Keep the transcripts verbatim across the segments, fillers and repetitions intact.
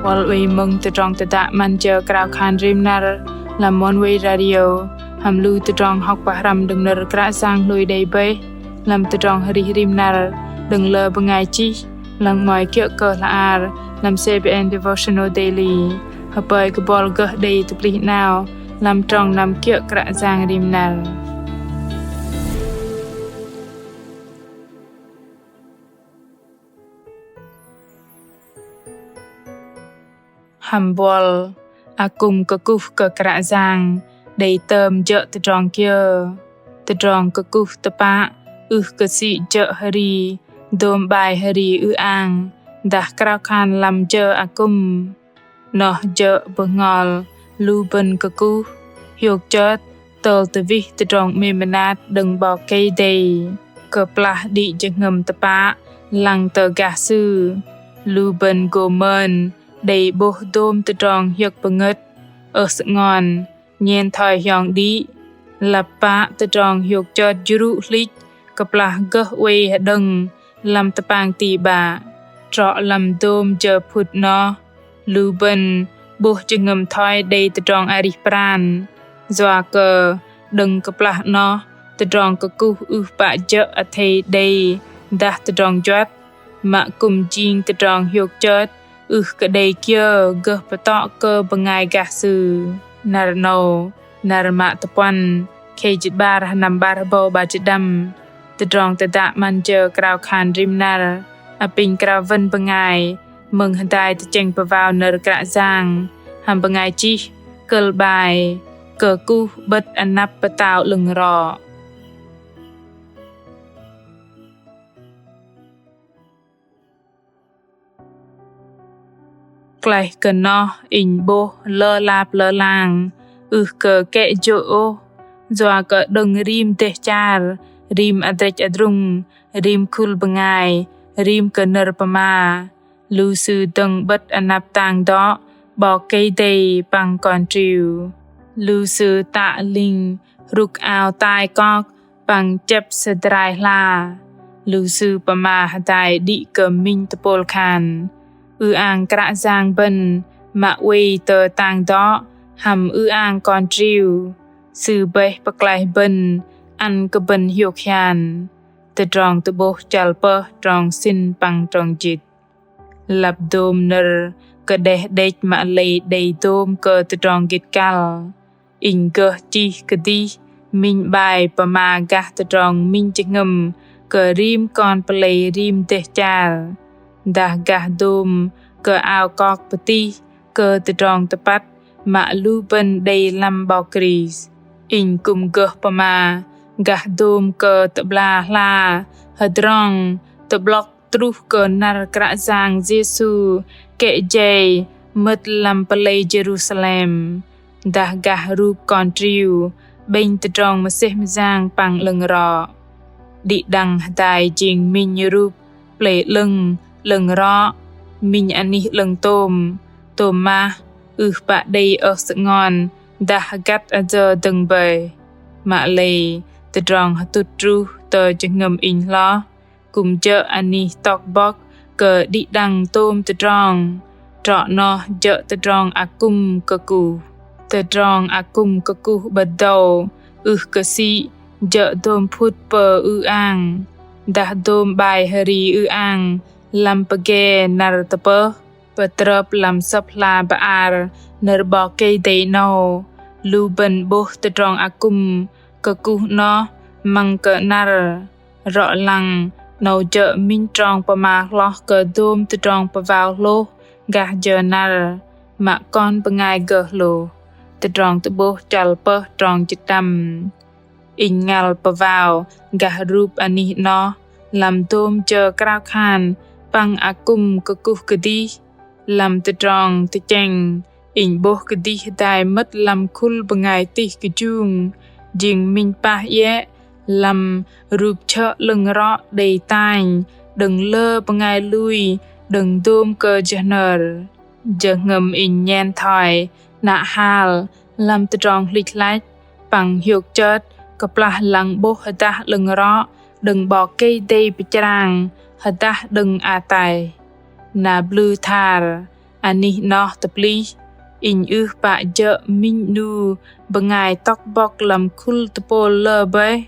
Buăl oei mơ̆ng tơdrong tơdă 'Măn jơ krao khan rim năr lăm Oneway Radio, hăm lu tơdrong hŏk pơhrăm đơ̆ng nơ̆r Kră Yang hlôi đei bơih lăm tơdrong arih rim năr đơ̆ng lơ bơngai chih, lăng 'mơ̆i kiơ̆ kơ hla bơar lăm C B N Devotional Daily. Hơpơi kơ buăl gơh đei tơplih 'nao lăm trong năm kiơ̆ Kră Yang rim năr. Hăm buăl, akŭm kơkuh kơ Kră Yang đei tơm jơ̆ tơdrong kiơ? Tơdrong kơkuh tơpă ưh kơ sĭ jơ̆ hri, dôm 'bai hri ư-ang dah krao khan lăm jơ akŭm. Noh jơ̆ bơhngol lu bơ̆n kơkuh, hiôk chơt tơl tơwih tơdrong 'mêm mơnat đơ̆ng 'Bok Kei-Dei, kơplah đĭ jơhngơ̆m tơpă lăng tơ gah Sư. Lu bơ̆n gô mơn đei 'bôh dôm tơdrong hiơ̆k pơngơ̆t, ơh sơngon, nhen thoi hiong đĭ, lăp pă tơdrong hiôk chơt jrŭ hlĭch kơplah gơh oei hơđơ̆ng lăm tơpang ti 'bă. Trŏ lăm dôm jơ phŭt noh, lu bơ̆n 'bôh jơhngơ̆m thoi đei tơdrong arih pran, yua kơ đơ̆ng kơplah noh tơdrong kơkuh ưh pă jơ̆ athei đei dah tơdrong juăt, mă kư̆m jing tơdrong hiôk chơt ưh kơ đei kiơ gơh pơtŏ kơ bơngai gah Sư. Năr 'nâu, năr mă tơpuăn, khei jĭt 'bar, sơnăm 'bar hơbâu 'bar jĭt đăm. Tơdrong tơdă 'Măn jơ krao khan rim năr apinh krao wơ̆n bơngai mơ̆ng hơdai tơchĕng pơwao nơ̆r Kră Yang hăm bơngai chih, kơ̆l 'bai: Kơkuh 'bơ̆t anăp Pơtao 'lơ̆ng rŏ. Klaih kơ noh, inh 'bôh lơlap lơlang, ưh kơ kĕ jô̆ ôh, yua kơ đơ̆ng rim dêh char, rim adrĕch adrung, rim khul bơngai, rim kơ nơ̆r pơma, lu sư dơ̆ng 'bơ̆t anăp tang dŏ 'Bok Kei-Dei păng Kon Triu. Lu sư tă ling hrŭk ao tai kok păng chĕp sơdrai hla. Lu sư pơma hơdai đĭ kơ minh tơpôl khan: Ư-ang Kră Yang bơ̆n mă oei tơ tang dŏ hăm ư-ang Kon Triu. Sư bơih pơklaih bơ̆n, ăn kơ bơ̆n hiôk hian. Tơdrong Tơ'bôh chăl pơh trong sĭn păng trong jĭt. Lăp dôm nơ̆r kơdeh đĕch mă lei đei dôm kơ tơdrong gĭt kăl. Inh gơh chih kơdih minh 'bai pơma gah tơdrong minh jơhngơ̆m kơ rim kon pơlei rim dêh char, dah gah dôm kơ ao kok pơtih kơ tơdrong tơpăt mă lu bơ̆n đei lăm 'Bok Krist. Inh kư̆m gơh pơma gah dôm kơ tơ'bla hla hơdrong tơ'blŏk truh kơ năr Kră Yang Yêsu kĕ jei mơ̆t lăm pơlei Jêrusalem, dah gah rup Kon Triu 'bĕnh tơdrong mơsêh mơyang păng 'lơ̆ng rŏ. Đĭ đăng hơdai jing minh rup pơlei 'lơ̆ng, 'lơ̆ng rŏ, minh anih 'lơ̆ng tôm, tôm mah, ưh pă đei ơh sơngon dah hơgăt ayơ dơ̆ng bơih. Mă lei tơdrong hơtŭt truh tơ jơhngơ̆m inh hloh kư̆m jơ̆ anih tŏk bŏk kơ đĭ đăng tôm tơdrong. Trŏ noh jơ̆ tơdrong akŭm kơkuh. Tơdrong akŭm kơkuh 'bơ̆t dâu ưh kơ sĭ jơ̆ dôm phŭt pơư-ang dah dôm 'bai hơri ư-ang lăm pơge năr tơpơh. Pơtrơp lăm Sơ̆p hla bơar nơ̆r 'Bok Kei-Dei 'nâu, lu bơ̆n 'bôh tơdrong akŭm kơkuh noh măng kơ năr. Rŏ lăng 'nâu jơ̆ minh trong pơma hloh kơ dôm tơdrong pơwao hlôh gah jơ năr mă kon bơngai gơh hlôh. Tơdrong Tơ'bôh chăl pơh trong jĭt đăm. Inh ngăl pơwao gah rup anih noh lăm dôm jơ krao khan păng akŭm kơkuh kơdih. Lăm tơdrong tơchĕng, inh 'bôh kơdih hơdai mơ̆t lăm khul bơngai tih kơjung, jing minh pah iĕ lăm rup chơ̆ 'lơ̆ng rŏ đei tanh đơ̆ng lơ bơngai lui đơ̆ng dôm kơ jơ hnơr. Jơhngơ̆m inh nhen thoi nă hal lăm tơdrong hlĭch hlăch păng hiôk chơt kơplah lăng 'bôh hơdah 'lơ̆ng rŏ đơ̆ng 'Bok Kei-Dei pơchrang hơdah đơ̆ng ataih. Na blư thar Anih noh tơplih, inh ưh pă jơ̆ minh 'nu bơngai tŏk bŏk lăm khul tơpôl lơ bơih,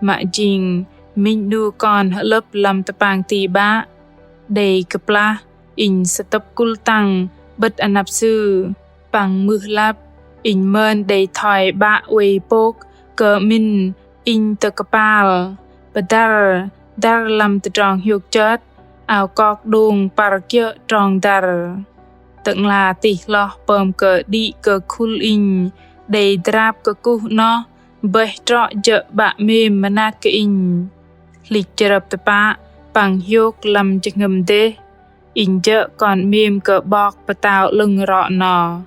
mă jing minh 'nu kon hơ'lơ̆p lăm tơpang ti 'Bă. Đei kơplah inh sơtơ̆p kul tăng 'bơ̆t anăp Sư, păng mưh lăp inh mơn đei thoi 'bă oei pôk kơ 'mĭn inh tơ kơpal, pơdăr dăr lăm tơdrong hiôk chơt, ao kok đông păr kiơ̆ trong dăr. Tơ'ngla tih hloh pơm kơ đĭ kơ khul inh đei drap kơkuh 'noh bơih trŏ jơ̆ 'Bă 'mêm mơnat kơ inh. Hlĭch chrơp tơpă păng hiôk lăm jơhngơ̆m dêh, inh jơ̆ kon 'mêm kơ 'Bok Pơtao 'lơ̆ng rŏ noh.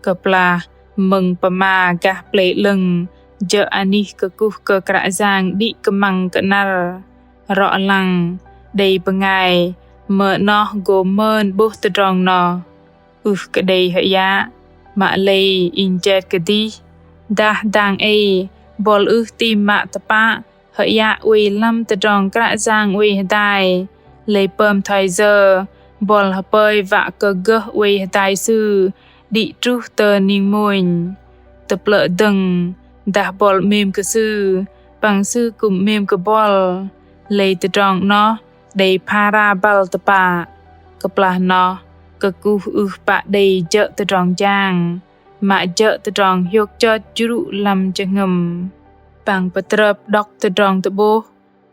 Kơplah mơ̆ng pơma gah pơlei 'lơ̆ng jơ̆ anih kơkuh kơ Kră Yang đĭ kơmăng kơ'năr, rŏ lăng đei bơngai mơ'noh gô mơn 'bôh tơdrong noh. Ưh kơ đei hơyă, mă lei inh jet kơdih, dah dang ei buăl ưh tam mă tơpă hơyă oei lăm tơdrong Kră Yang oei hơdai. Lei pơm thoi yơ buăl hơpơi wă kơ gơh oei hơdai Sư đĭ truh tơ ning mônh. Tơplơ̆ dơ̆ng, dah buăl 'mêm kơ Sư, păng Sư kư̆m 'mêm kơ buăl. Lei tơdrong 'noh đei phara băl tơpă. Kơplah noh, kơkuh ưh pă đei jơ̆ tơdrong jang, mă jơ̆ tơdrong hiôk chơt jrŭ lăm jơhngơ̆m. Păng pơtrơp đŏk tơdrong tơ'bôh,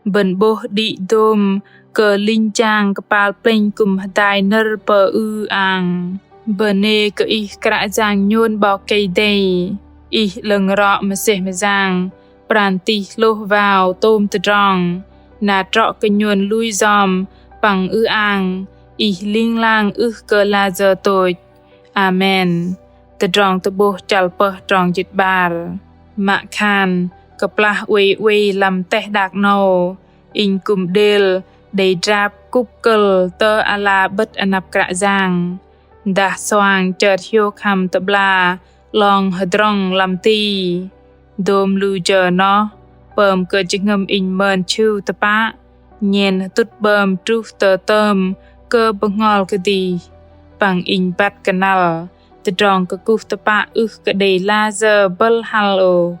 bơ̆n 'bôh đĭ dôm kơ linh jang kơpal plĕnh kư̆m hơdai nơ̆r pơư ang. Bơnê kơ Ih Kră Yang nhôn 'Bok Kei-Dei, Ih 'lơ̆ng rŏ mơsêh mơyang, pran tih hlôh wao tôm tơdrong, na trŏ kơ nhôn lui yom păng ư ang, Ih ling lang ưh kơ lăi yơ tôch. Amen. Tơdrong tơ'bôh chăl pơh trong jĭt 'bar. Mă khan, kơplah oei oei lăm teh đak 'nâu, inh kư̆m đêl đei drap kŭp kơ̆l tơ ala 'bơ̆t anăp Kră Yang. Dah soang chơt hiôk hăm tơ'bla 'long hơdrŏng lăm ti. Dôm lu jơ noh, pơm kơ jơhngơ̆m inh mơn chhư̆ tơpă, nhen hơtŭt 'bơm truh tơ tơm kơ bơhngol kơdih. Păng inh băt kơnăl, tơdrong kơkuh tơpă ưh kơ đei lăi yơ bơ̆l hăl ôh.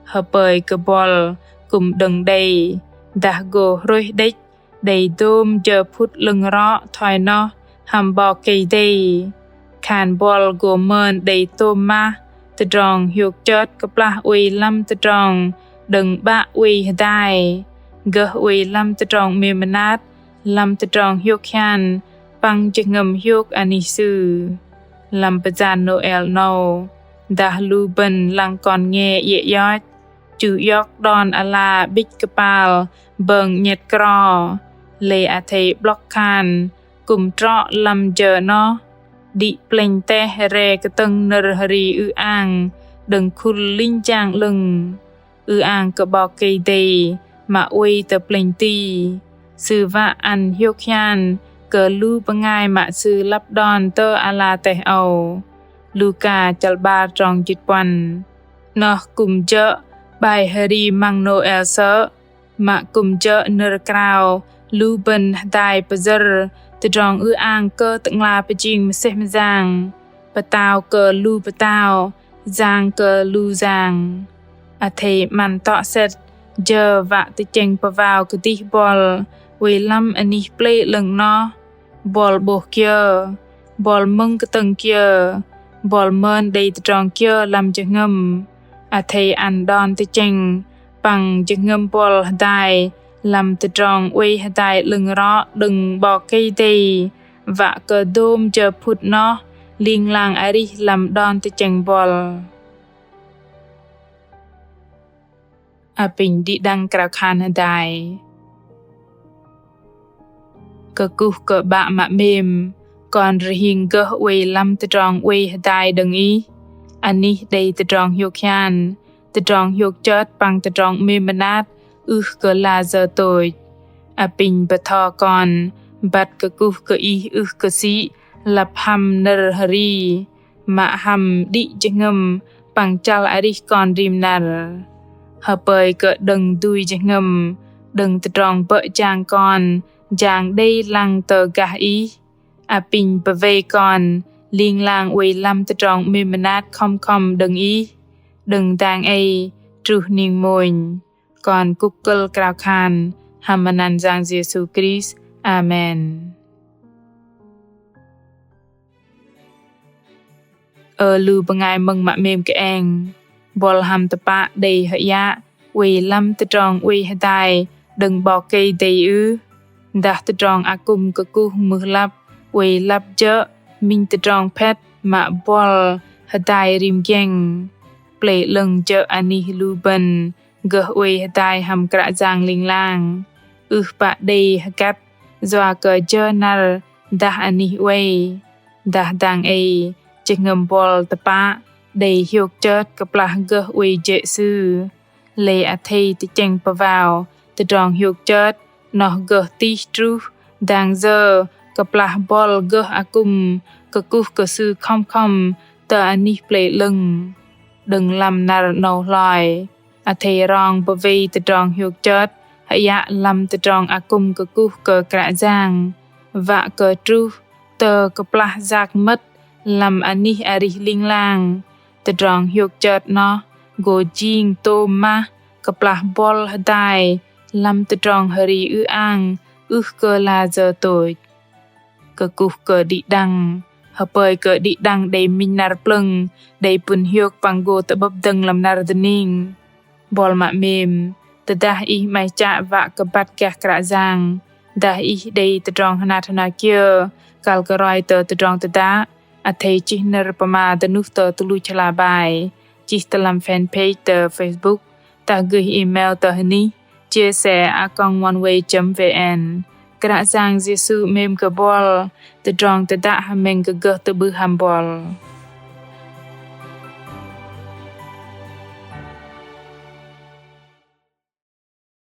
Hơpơi kơ buăl kư̆m đơ̆ng đei, dah gô hrôih đĕch, đei dôm jơ phŭt 'lơ̆ng rŏ thoi noh hăm 'Bok Kei-Dei. Khan buăl gô mơn đei tôm mah tơdrong hiôk chơt kơplah oei lăm tơdrong đơ̆ng 'Bă oei hơdai, gơh oei lăm tơdrong 'mêm mơnat, lăm tơdrong hiôk hian păng jơhngơ̆m hiôk anih Sư. Lăm pơyan Nôel 'nâu, dah lu bơ̆n lăng kon nge iĕ ioch, chu iŏk đon ala 'bĭch kơpal bơ̆ng 'nhĕt kro, lei athei 'blŏk khan kư̆m trŏ lăm jơ noh, đĭ plĕnh teh re kơtơ̆ng nơ̆r hri ư ang đơ̆ng khul linh jang 'lơ̆ng. Ư ang kơ 'Bok Kei-Dei mă oei tơ plĕnh ti, Sư wă ăn hiôk hian kơ lu bơngai mă Sư lăp đon tơ ala teh âu. Luka chăl 'bar trong jĭt puăn. 'Noh kư̆m jơ̆ 'bai hri măng Nôel sơ̆, mă kư̆m jơ̆ nơ̆r krao lu bơ̆n hơdai pơyơ̆r tơdrong ư ang kơ Tơ'ngla pơjing mơsêh mơyang, Pơtao kơ lu pơtao, Yang kơ lu yang. Athei 'măn tŏ sĕt jơ wă tơchĕng pơwao kơdih buăl oei lăm anih plei 'lơ̆ng noh. Buăl 'bôh kiơ, buăl mơ̆ng kơtơ̆ng kiơ, buăl mơn đei tơdrong kiơ lăm jơhngơ̆m, athei ăn đon tơchĕng păng jơhngơ̆m buăl hơdai lăm tơdrong oei hơdai 'lơ̆ng rŏ đơ̆ng 'Bok Kei-Dei, wă kơ dôm jơ phŭt noh ling lang arih lăm đon tơchĕng buăl. Apinh đĭ đăng krao khan hơdai. Kơkuh kơ 'Bă mă 'mêm, kon rơhing gơh oei lăm tơdrong oei hơdai đơ̆ng Ih. Anih đei tơdrong hiôk hian, tơdrong hiôk chơt păng tơdrong 'mêm mơnat ưh kơ lăi yơ tôch. Apinh bơtho kon băt kơkuh kơ Ih ưh kơ sĭ lăp hăm nơ̆r hri, mă hăm đĭ jơhngơ̆m păng chăl arih kon rim năr. Hơpơi kơ đơ̆ng dui jơhngơ̆m, đơ̆ng tơdrong bơ̆ jang kon jang đei lăng tơ gah Ih. Apinh pơwei kon ling lang oei lăm tơdrong 'mêm mơnat khŏm khŏm đơ̆ng Ih, đơ̆ng dang ei truh ning mônh. Kon kŭk kơ̆l krao khan hăm anăn Yang Yêsu Krist. Amen. Ơ lu bơngai mơ̆ng mă 'mêm kơeng, buăl hăm tơpă đei hơyă oei lăm tơdrong oei hơdai đơ̆ng 'Bok Kei-Dei ưh? Dah tơdrong akŭm kơkuh mưh lăp oei lăp jơ̆ minh tơdrong phĕt mă buăl hơdai rim giĕng. Plei 'lơ̆ng jơ̆ anih lu bơ̆n gơh oei hơdai hăm Kră Yang ling lang, ưh pă đei hơgăt yua kơ jơ năr dah anih oei. Dah dang ei jơhngơ̆m buăl tơpă đei hiôk chơt kơplah gơh oei jê̆ Sư. Lei athei tơchĕng pơwao tơdrong hiôk chơt noh gơh tih truh dang yơ kơplah buăl gơh akŭm kơkuh kơ Sư khŏm khŏm tơ anih plei 'lơ̆ng. Đơ̆ng lăm năr 'nâu hloi, athei rong pơwei tơdrong hiôk chơt hơyă lăm tơdrong akŭm kơkuh kơ Kră Yang, wă kơ truh tơ kơplah yak mơ̆t lăm anih arih ling lang. Tơdrong hiôk chơt noh gô jing tôm mah kơplah buăl hơdai lăm tơdrong hơri ư-ang ưh kơ la jơ tôch. Kơkuh kơ đĭ đăng, hơpơi kơ đĭ đăng đei minh năr plơ̆ng, đei pŭn hiôk păng gô tơ'bơ̆p dơ̆ng lăm năr dơning. Buăl mă 'mêm, tơdah ih 'maih chă wă kơ băt gah Kră Yang, dah ih đei tơdrong hơnat hơna kiơ kăl kơ roi tơ tơdrong tơdă, athei chih nơ̆r pơma dơnuh tơ tuch luch hla bơar, chih tơ lăm fanpage tơ Facebook, dah gơih email tơ hơnih chia sẻ a còng oneway chấm vn. Kră Yang Yêsu 'mêm kơ buăl, tơdrong tơdă hơmĕng kơ gơh tơ'bưh hăm buăl.